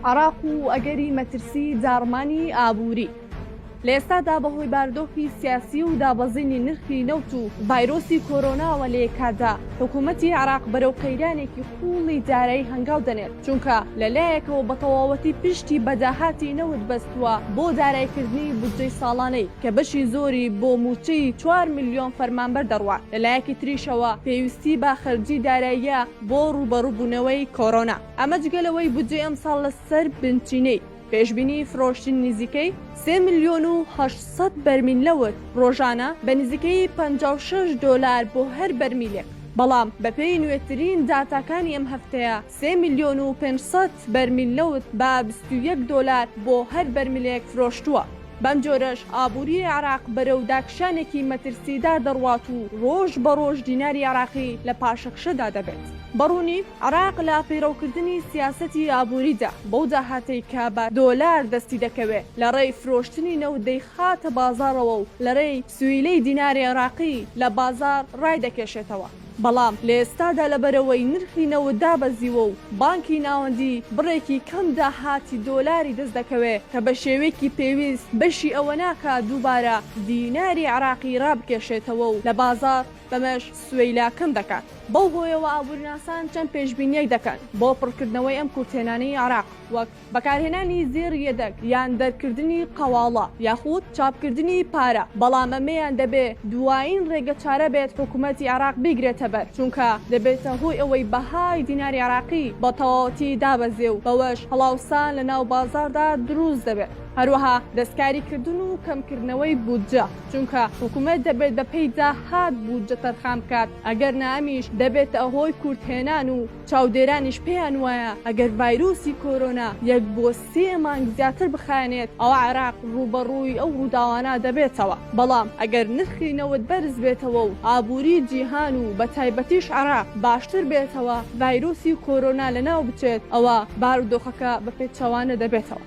عێراق و ئەگەری مەترسی داڕمانی ئابووری. لە ئێستادا بەهۆی بارودۆخی سیاسی و دابەزینی نرخی نەوت و ڤایرۆسی کۆرۆناوە لە یەککاتدا حکوومەتی عێراق بەرەو قەیرانێکی قووڵی دارایی هەنگاو دەنێت، چونکە لە لایەکەوە بە تەواوەتی پشتی بە داهاتی نەوت بەستووە بۆ دارایکردنی بودجەی ساڵانەی کە بەشی زۆری بۆ مووچەی چوار ملیۆن فەرمانبەر دەڕوات، لە لایەکی تریشەوە پێویستی بە خەرجی داراییە بۆ ڕووبەڕووبوونەوەی کۆرۆنا. ئەمە جگە لەوەی بودجەی ئەمساڵ لەسەر بنچینەی پێشبینی فرۆشتنی نزیکەی سێ ملیۆن و 800 بەرمیل نەوت ڕۆژانە بە نزیکەی 56 دۆلار بۆ هەر بەرمیلێک، بەڵام بەپێی نوێترین داتاکانی ئەم هەفتەیە سێ ملیۆن و 500 بەرمیل نەوت بە 21 دۆلار بۆ هەر بەرمیلێک فرۆشتووە. بەم جۆرەش ئابووریی عێراق بەرەو داکشانێکی مەترسیدار دەڕوات و ڕۆژ بە ڕۆژ دیناری عێراقی لە پاشەکشەدا دەبێت. بە ڕوونی عێراق لە پەیڕەوکردنی سیاسەتی ئابووریدا بەو داهاتەی کە بە دۆلار دەستی دەکەوێ لە ڕێی فرۆشتنی نەوت دەیخاتە بازاڕەوە و لە ڕێی سویلەی دیناری عێراقی لە بازاڕ ڕایدەکێشێتەوە. بەڵام لە ئێستادا لەبەرئەوەی نرخی نەوت دابەزیوە و بانکی ناوەندی بڕێکی کەم داهاتی دۆلاری دەست دەکەوێ کە بە شێوەیەکی پێویست بەشی ئەوە ناکات دووبارە دیناری عێراقی ڕابکێشێتەوە و لە بازاڕ بەمەش سوێیلا کەم دەکات. بەو هۆیەوە ئابووریناسان چەند پێشبینییەک دەکەن بۆ پڕکردنەوەی ئەم کورتهێنانەی عێراق وەک. بەکارهێنانی زێڕی یەدەگ یان دەرکردنی قەواڵە یاخود چاپکردنی پارە، بەڵام ئەمەیان دەبێ دوایین رێگەچارە بێت حکومەتی عێراق بیگرێتەبەر، چونکە دەبێتە هۆی ئەوەی بەهای دیناری عێراقی بە تەواوەتی دابەزێ و بەوەش هەڵاوسان لەناو بازاڕدا دروست دەبێت. هەروەها دەستکاریکردن و کەمکردنەوەی بودجە، چونکە حکومەت دەبێت بەپێی داهات بودجە تەرخان بکات، ئەگەرنا ئەمیش دەبێتە هۆی کورتهێنان و چاودێرانیش پێیان وایە ئەگەر ڤایرۆسی کۆرۆنا یەک بۆ سێ مانگ زیاتر بخایەنێت ئەوا عێراق ڕووبەڕووی ئەو ڕووداوانە دەبێتەوە، بەڵام ئەگەر نرخی نەوت بەرز بێتەوە و ئابووری جیهان و بەتایبەتیش عێراق باشتر بێتەوە ڤایرۆسی کۆرۆنا لەناو بچێت ئەوا بارودۆخەکە بە پێچەوانە دەبێتەوە.